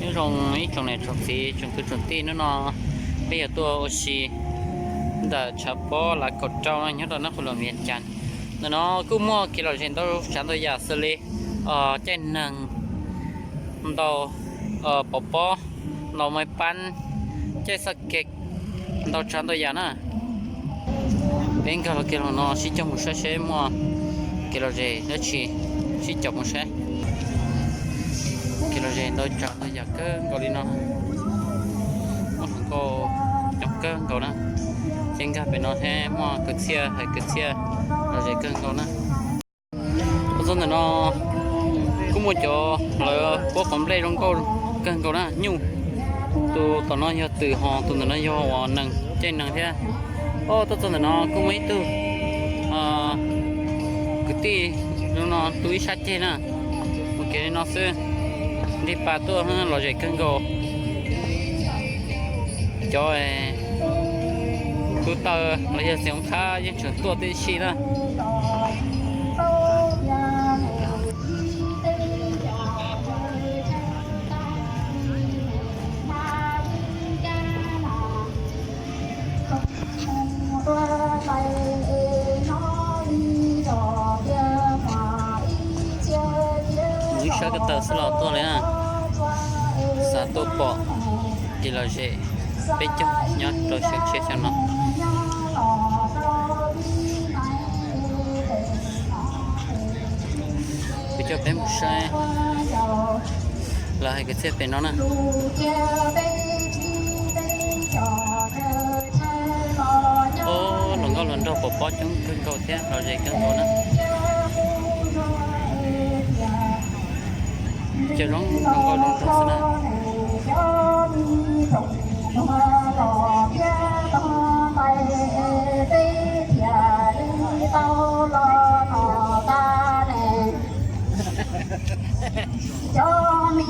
Nyob zoo ib tsoom niam tsoom txiv tsoom kwv tsoom tij, hnub no peb yuav tuaj ua si ntawm tshav pob lav kaum rau no nyob rau Naj Qhua Luam Vias Cas. Ntawm no kuj muaj kev lom zem ntau tsav ntau yam xws li caij neeg, ntau pov pob, ntau maiv pab, caij xoj ke, ntau tsav ntau yam na. Peb nkag los kiag los no sib cog mus saib seb muaj kev lom zem dab tsi, sib caum mus saib. Kev lom zem ntau tsav ntau yam kawg nkaus li no, muaj hluas nkauj coob kawg nkaus na. Ces nkag pem no thiab muaj kwv txhiaj hais kwv txhiaj lom zem kawg nkaus na. Tuaj txog ntawm no kuj muaj cov lawv puab qhov nplej zoo nkauj kawg nkaus na, nyuj. Tus tom no yog twm, ho tus ntawm no yog uas nees, caij nees thiab. Tuaj txog ntawm no kuj muaj ib tug kwv tij no tu ib sab ceg na, mus kev li no xwb, nrig pas tuaj lom zem kawg nkaus. Cov tub taws los yog txiv hoob khab yeej tseem tuaj tib si na. Mus ib sab ko taw xwb los tuaj li na. Xav tuaj pom kev lom zem peb caug nyob rau xyoo tshiab xyoo no. Kuv coj peb mus saib lawv hais kwv txhiaj pem no na. Hluas nkauj hluas nraug pov pob coob kawg nkaus thiab lom zem kawg nkaus na. Cov zoo hluas nkauj zoo nraug xwb na. Cov me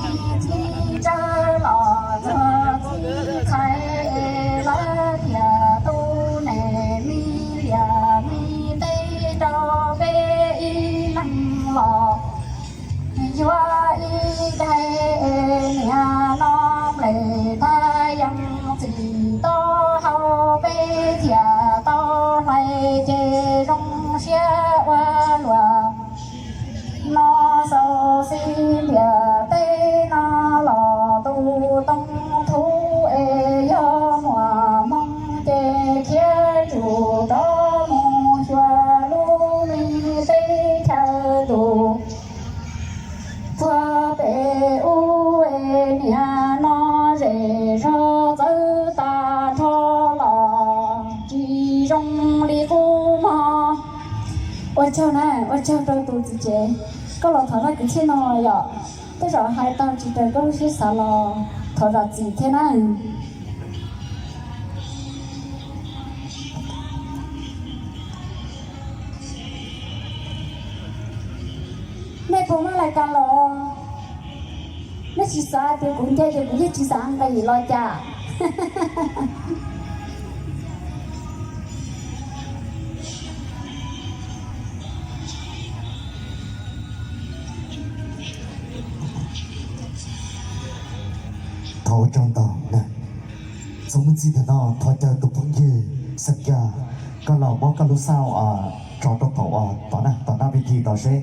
txiv tsawb los txog txiv txhais, lawv thiaj tu nem me liaj me teb rau peb ib leeg los. Yuav ib daim niam no nplej thaj yeeb txim tau hau, peb thiaj tau hlais ces zoo siab ua luaj. No xaus xib ntiag teb no los tu toob thub es yog muaj hmoo ces khiav tsum rov mus xyuas lub me teb chaws tus txog pem ub es niam no zej zog txawv tag nrho los tsis zoo li qub mog. Ua tsaug na, ua tsaug rau tus txiv tsev, koj los thov zaj kwv txhiaj no yom. Tej zaum hais tau tsis raws koj lub siab xav los thov zam txim thiab na. Nej puas muaj lais kas los? Nej tsis xav tias kuv ncaim ces kuv yeej tsis xav nqis los cas? Thov ua tsaug ntau na. Txuas mus txij ntawm no thov caw tus phooj ywg Xeem Yaj, koj los muab koj lub xauj tso rau tom, tom nab, tom nab pi thi tod seb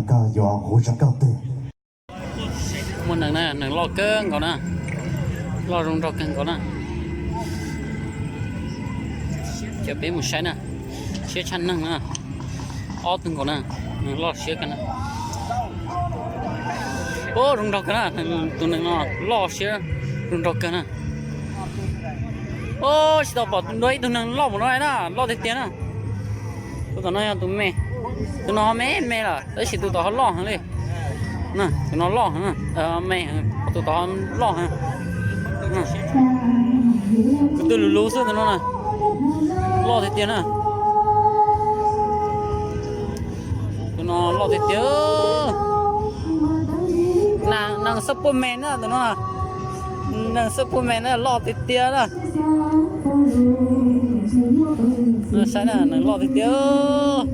koj yuav hu zaj nkauj twg. Muaj nees na, nees loj kawg nkaus na, loj zoo nraug kawg nkaus na. Ces peb mus saib na, siab tshaj neeg na, ob tug nkaus na, nees loj siab kawg na. Ub, zoo nraug kawg na, tus nees no loj siab zoo nraug kawg na. Ub, tsis tau pom dua ib tug nees loj mus no na, loj tiag tiag na. Tus tom no yog tus me, tus no ho me me lawm tab sis tus tom ho loj heev li. Tus no loj heev, me, tus tom ho loj heev. Tus twg luv luv xwb tus no na, loj tiag tiag na. Tus no loj tiag tiag. Nees xab puj me na tus no, nees xab puj me na, loj tiag tiag na. Saib na, nees loj tiag tiag.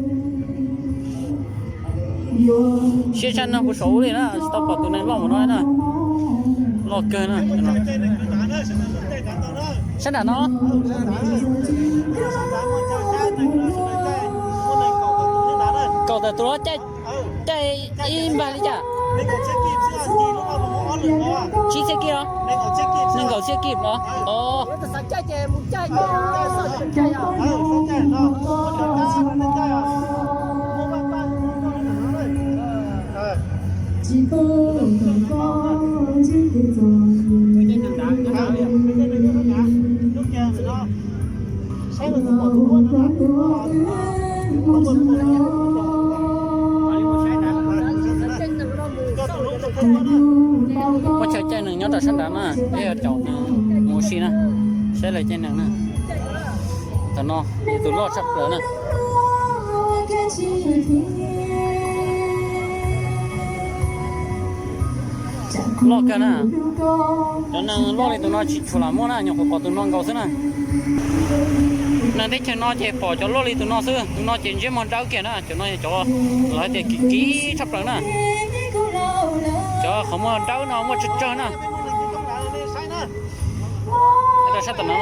Siab tshaj neeg puag saum ub li na, tsis tau pom tus nees loj mus no na. Loj kawg na. Sab nram no. Kaum tawm tus los caij, caij ib npag li cas? Tsib txhiab kib los? Nees nkaum txhiab kib los? Os. Muaj chaw caij nees nyob rau sab nrad na, peb yuav caum nws mus ua si na, saib lawv caij nees na. Tam no yog tus loj tshaj plaws na. Loj kawg na. Cov nees loj li tus no tsis tshua lam muaj na, nyuam qhuav pom tus no nkaus xwb na. Neeg teb chaws no ces pom cov loj li tus no xwb, tus no ces ntsej muag dawb kiag na, cov no yog cov lawv hais tias kim kim tshaj plaws na. Cov qhov muag dawb no muaj tsawg tsawg na. Rau sab tom no.